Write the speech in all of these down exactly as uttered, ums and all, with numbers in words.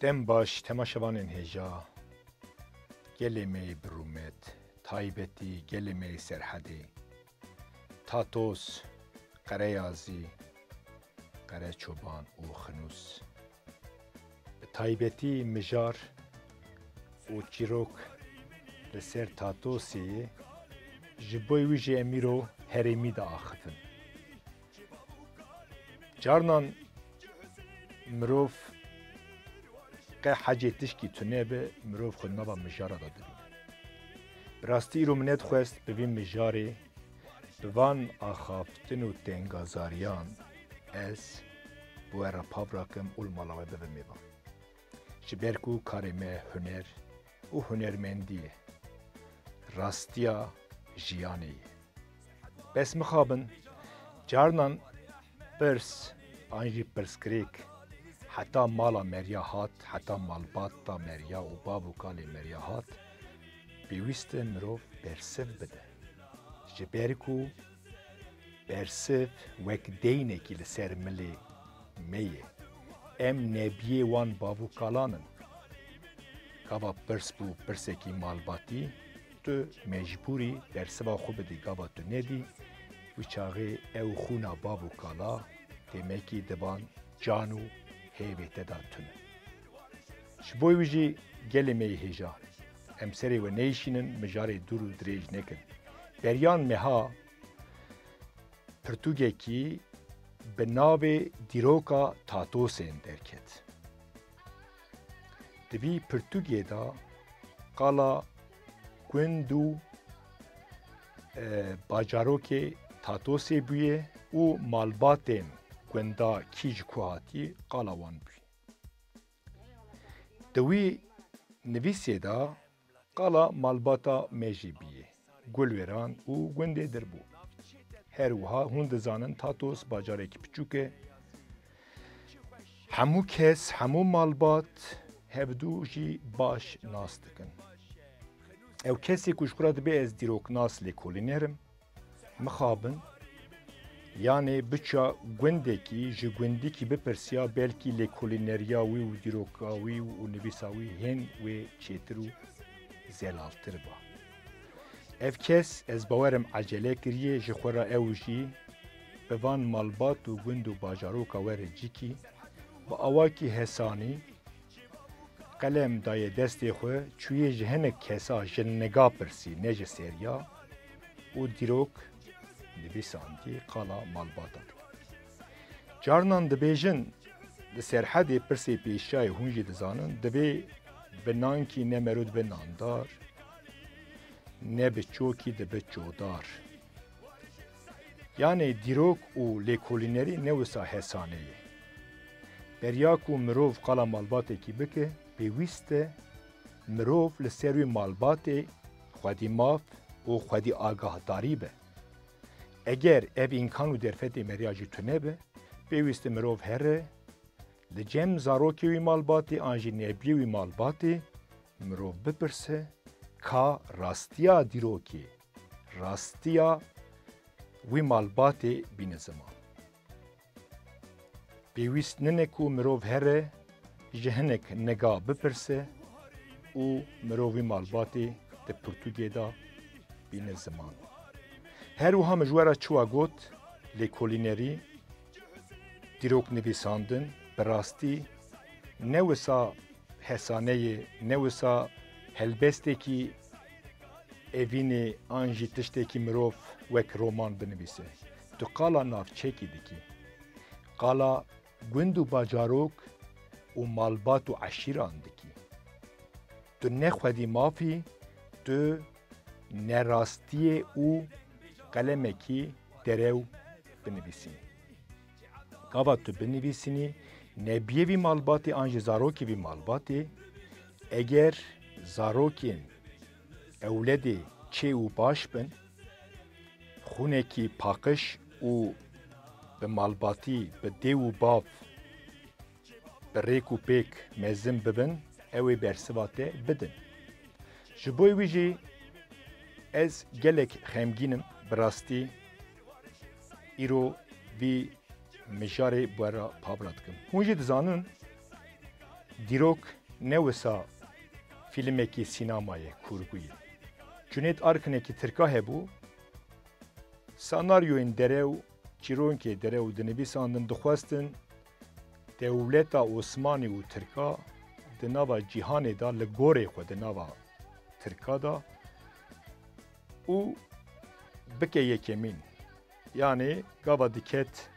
Dem baş, temaşevanên hêja, gelê me yê bi rûmet, taybetî gelê me yê Serhedê, Tatos, Qereyazî, Qereçoban û Xinûs. Bi taybetî mijar û çîrok li ser Tatosê ye, ji bo wî jî em îro herêmî diaxifin. Carnan mirov qe hecê tişkî tune be, mirov xwe nava mijara de dibîne. Bi rastî îro min nedixwest bi vî mijarê, bi van axaftin û tengazariyan ez bi we re pav rakim û li mala we bibim mêvan. Ji ber ku karê me huner û hunermendî ye. Rastiya jiyanê ye. Bes mixabin, carnan pirs an jî pirsgirêk heta mala meriya hat, heta malbata meriya û bav û kalê meriya hat, pêwîst e mirov bersiv bide. Ji ber ku bersiv wek deynekî li ser milê me ye. Em nebiyê wan bav û kalan in. Gava pirs bû pirsekî malbatî, tu mecbûrî bersiva xwe bidî, gava tu nedî, wî çaxê ew xûna bav û kala demekî di van can û hêvê te de tune. Ji bo wî jî gelê me yê hêja, em serê we neyşînin, mijarê dûr û dirêj nekin. Beriyan meha pirtûkekî bi navê Dîroka Tatosên derket. Di vî pirtûkê de qala gund û, e, bajarokê Tatosê bûye û malbatên gunda kî ji ku hatî qala wan bûye. Di wî nivîsê de qala malbata me jî bûye, Gulwêran û gundê Dirbû. Her wiha hûn dizanin Tatos bacarekî piçûk e. Hemû kes, hemû malbat hevdû jî baş nas dikin. Ew kesê ku ji xwe re dibê ez dîroknas lêkolîner im, mixabin, yanê biça gundekî ji gundikî bipirsiya, belkî lêkolîneriya wî û dîroka wî û nivîsa wî hên wê çêtir û zelaltir ba. Ev kes, ez bawer im, ecele kiriye, ji xwe re ew jî bi van malbat û gund û bajaroka we re cîkî, bi awakî hesanî, qelem daye destê xwe, çûye ji hinek kesa ji niga pirsî, ne ji seriya, û dîrok nivîsandî, qala malbata dike. Carnan dibêjin, li Serhedê pirsê pêşiyayê hûn jî dizanin, divê bi nankî ne merû dibe nandar, ne bi çokî dibe çodar. Yanê dîrok û lêkolînerî ne wisa hesane ye. Beriya ku mirov qala malbatekî bike, pêwîst e mirov li ser wî malbatê xwedî maf û xwedî agahdarî be. Eger ev îmkan û derfetê meriya jî tune be, pêwîst e mirov here, li cem zarokê wî malbatê an jî nebiyê wî malbatê mirov bipirse, ka rastiya dîrokê, rastiya wî malbatê bîne ziman. Pêwîst nine ku mirov here, ji hinek niga bipirse û mirov wî malbatê di pirtûkê de bîne ziman. Her wiha min ji we re çiwa got, lêkolînerî, dîrok nivîsandin, bi rastî ne wisa hesaneyê, ne wisa helbestekî evînê an jî tiştekî mirov wek roman binivîse. Tu qala navçekî dikî. Qala gund û bajarok û malbat û eşîran dikî. Tu ne xwedî mafî, tu ne rastiyê û qelemekî derew binivîsînî. Gava tu binivîsînî, nebiyê vî malbatê an jî zarokê vî malbatê, eger zarokên ewledê çê û baş bin, xûnekî paqij û bi malbatî, bi dê û bav, bi rêk û pêk mezin bibin, ew ê bersiva te bidin. Ji bo wî jî ez gelek xemgîn im, bi rastî îro vî mijarê bi we re pav re dikim. Hûn jî dizanin, Dîrok ne wisa fîlmekî sînemayê kurgû ye. Cunêt Arkinekî Tirka hebû, senaryoyên derew, çîronkê derew dinivîsandin, dixwestin dewleta Osmanî û Tirka di nava cîhanê de, li gorê xwe di nava Tirka de û bike yekemîn. Yanî gava diket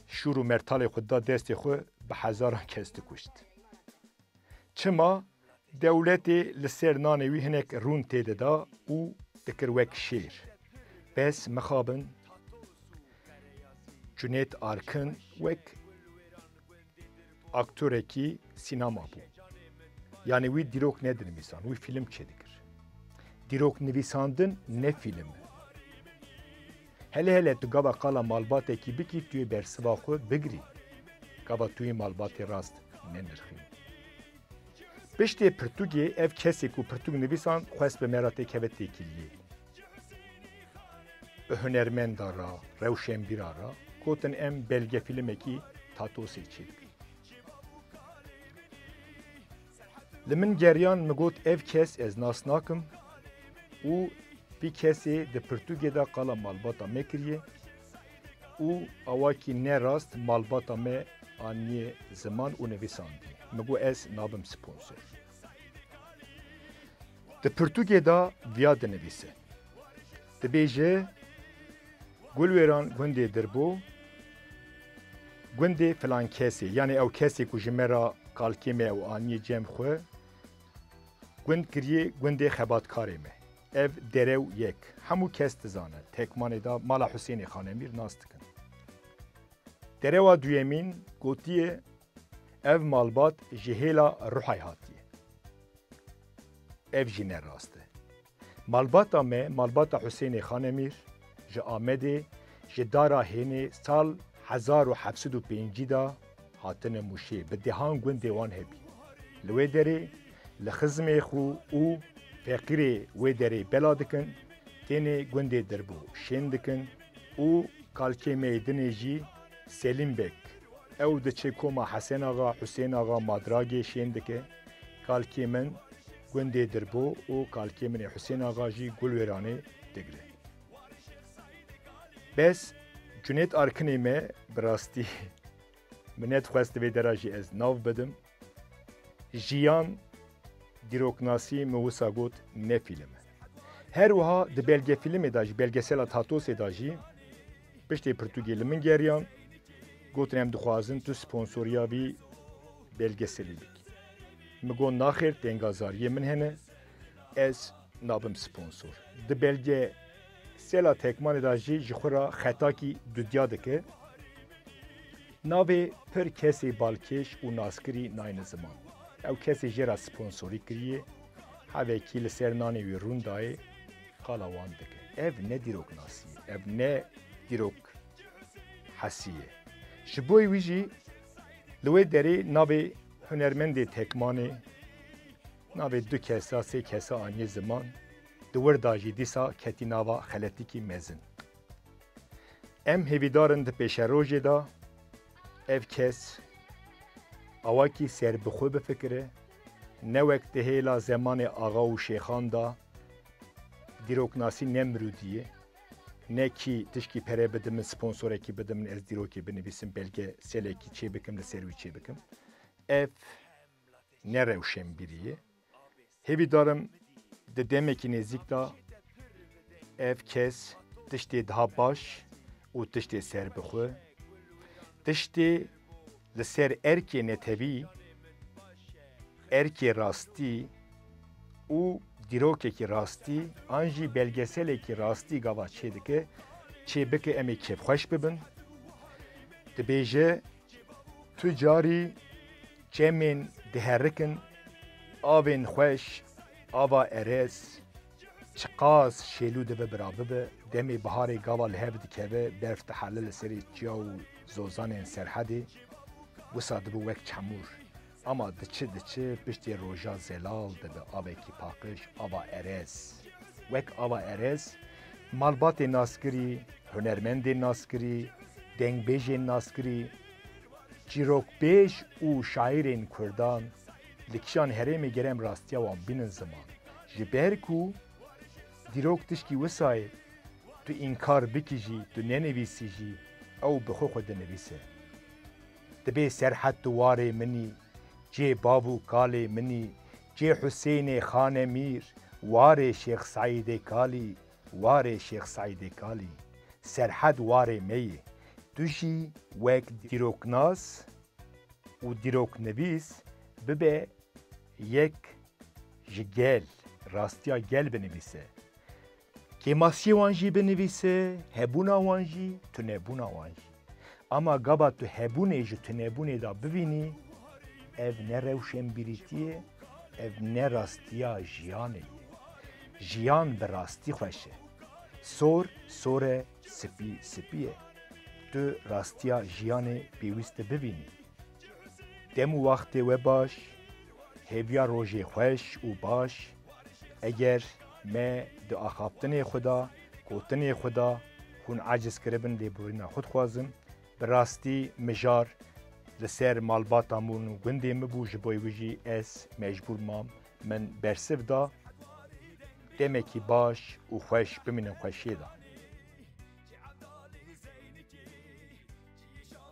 şûr û mertalê xwe da destê xwe, bi hezaran kes dikuşt. Çima? Dewletê li ser nanê wî hinek rûn tê dida û dikir wek şêr. Bes mixabin Cunêt Arkin wek aktorekî sînema bû. Yanî wî dîrok nedinivîsan, wî fîlm çêdikir. Dîrok nivîsandin ne fîlm e. Hele hele tu gava qala malbatekî bikî, tu yê bersiva xwe bigirî. Gava tu yê malbatê rast nenirxî. Piştê pirtûkê ev kesê ku pirtûk nivîsand xwest bi me re têkeve têkiliyê. Bi hunermenda re, rewşenbîra re gotin em belgefîlmekî Tatosê çêdikin. Li min geriyan, min got ev kes ez nas nakim û vî kesê di pirtûkê de qala malbata me kiriye û awakî ne rast malbata me aniye ziman û nivîsandiye. Min got ez nabim sponsor. Di pirtûkê de viya dinivîse. Dibêje, Gulwêran gundê Dirbo, gundê filan kesê, yanî ew kesê ku ji me re kalkê me ew aniye cem xwe, gund kiriye gundê xebatkarê me. Ev derew yek. Hemû kes dizane. Tekmanê de mala Husênê Xanemîr nas dikin. Derewa duyemîn gotiye, ev malbat ji hêla Ruhay hatiye. Ev jî ne rast e. Malbata me, malbata Husênê Xanemîr, ji Amedê, ji dara hênê sal hezar û heft sed û pêncî de hatine Mûşê, bi dehan gundê wan hebî. Li wê derê, li xizmê xwe û feqîrê wê derê bela dikin, tênê gundê Dirbo şên dikin û kalkê me yê dinê jî Selîm Beg. Ew diçe koma Hesen Axa, Husên Axa, Madragê şên dike. Kalkê min gundê Dirbo û kalkê min ê Husên Axa jî Gulwêranê digre. Bes Cunêt Arkinê me bi rastî min nedixwest di vê dera jî ez nav bidim. Jiyan, dîroknasî, min wisa got, ne fîlm e. Her wiha di belgefîlmê de jî, belgesela Tatosê de jî, piştê pirtûkê li min geriyan, gotin, em dixwazin tu sponsoriya vî belgeselê bikî. Min got, naxêr, tengazariyê min hene, ez nabim sponsor. Di belgesela Tekmanê de jî ji xwe re xetakî dudya dike. Navê pir kesê balkêş û naskirî nayne ziman. Ew kesê jê re sponsorî kiriye, hevekî li ser nanê wî rûn dayê, qala wan dike. Ev ne dîroknasî ye, ev ne dîrok hesî ye. Ji bo wî jî li wê derê navê hunermendê Tekmanê, navê du kesa, sê kesa aniye ziman, di wir de jî dîsa ketî nava xeletikî mezin. Em hêvîdar in di pêşerojê de ev kes awakî serbixwe bifikire, ne wek di hêla zemanê axa û şêxan de dîroknasî ne mirûdî ye, ne kî tişkî pere bide min, sponsorekî bide min, ez dîrokê binivîsim, belgeselekî çêbikim, li ser wî çêbikim. Ev ne rewşenbîrî ye. Hêvîdar im di demekî nêzîk de ev kes tiştê daha baş û tiştê serbixwe, tiştê li ser erkê netewî, erkê rastî û dîrokekî rastî an jî belgeselekî rastî gava çêdike, çêbike, em ê kêfxweş bibin. Dibêje, Tu carî çemên diherikin, avên xweş, ava erez, çiqas şêlû dibe bira bibe, demê biharê gava li hev dikeve, berf dihele li serê çiya û zozanên Serhedê, wisa dibe wek çemûr. Ama diçi diçi piştê roja zelal dibe avekî paqij, ava erez. Wek ava erez, malbatê naskirî, hunermendên naskirî, dengbêjên naskirî, Çîrokbêj û şaîrên Kurdan li kîjan herêmê gere em rastiya wan bînin ziman. Ji ber ku dîrok tişkî wisa ye, tu înkar bikî jî, tu nenivîsî jî, ew bi xwe xwe dinivîse. Dibê Serhed tu warê min î, cê bav û kalê min î, cê Husênê Xanemîr, warê Şêx Seîdê Kalî, warê Şêx Seîdê Kalî, Serhed warê me yê. Tu jî wek dîroknas û dîroknivîs bibe yek ji gel, rastiya gel binivîse. Kêmasiyê wan jî binivîse, hebûna wan jî, tunebûna wan jî. Ama gava tu hebûnê ji tunebûnê de bivînî, ev ne rewşenbîrîtî ye, ev ne rastiya jiyanê ye. Jiyan bi rastî xweş e. Sor, sor e, spî, spî ye. Tu rastiya jiyanê pêwîst e bivînî. Dem û wextê we baş, hêviya rojê xweş û baş. Eger me di axaftinê xwe de, gotinê xwe de hûn aciz kiribin, lêborîna xwe dixwazim. Bi rastî mijar li ser malbata min û gundê min bû, ji bo wî jî ez mecbûr mam, min bersiv da. Demekî baş û xweş bimînin xweşiyê de.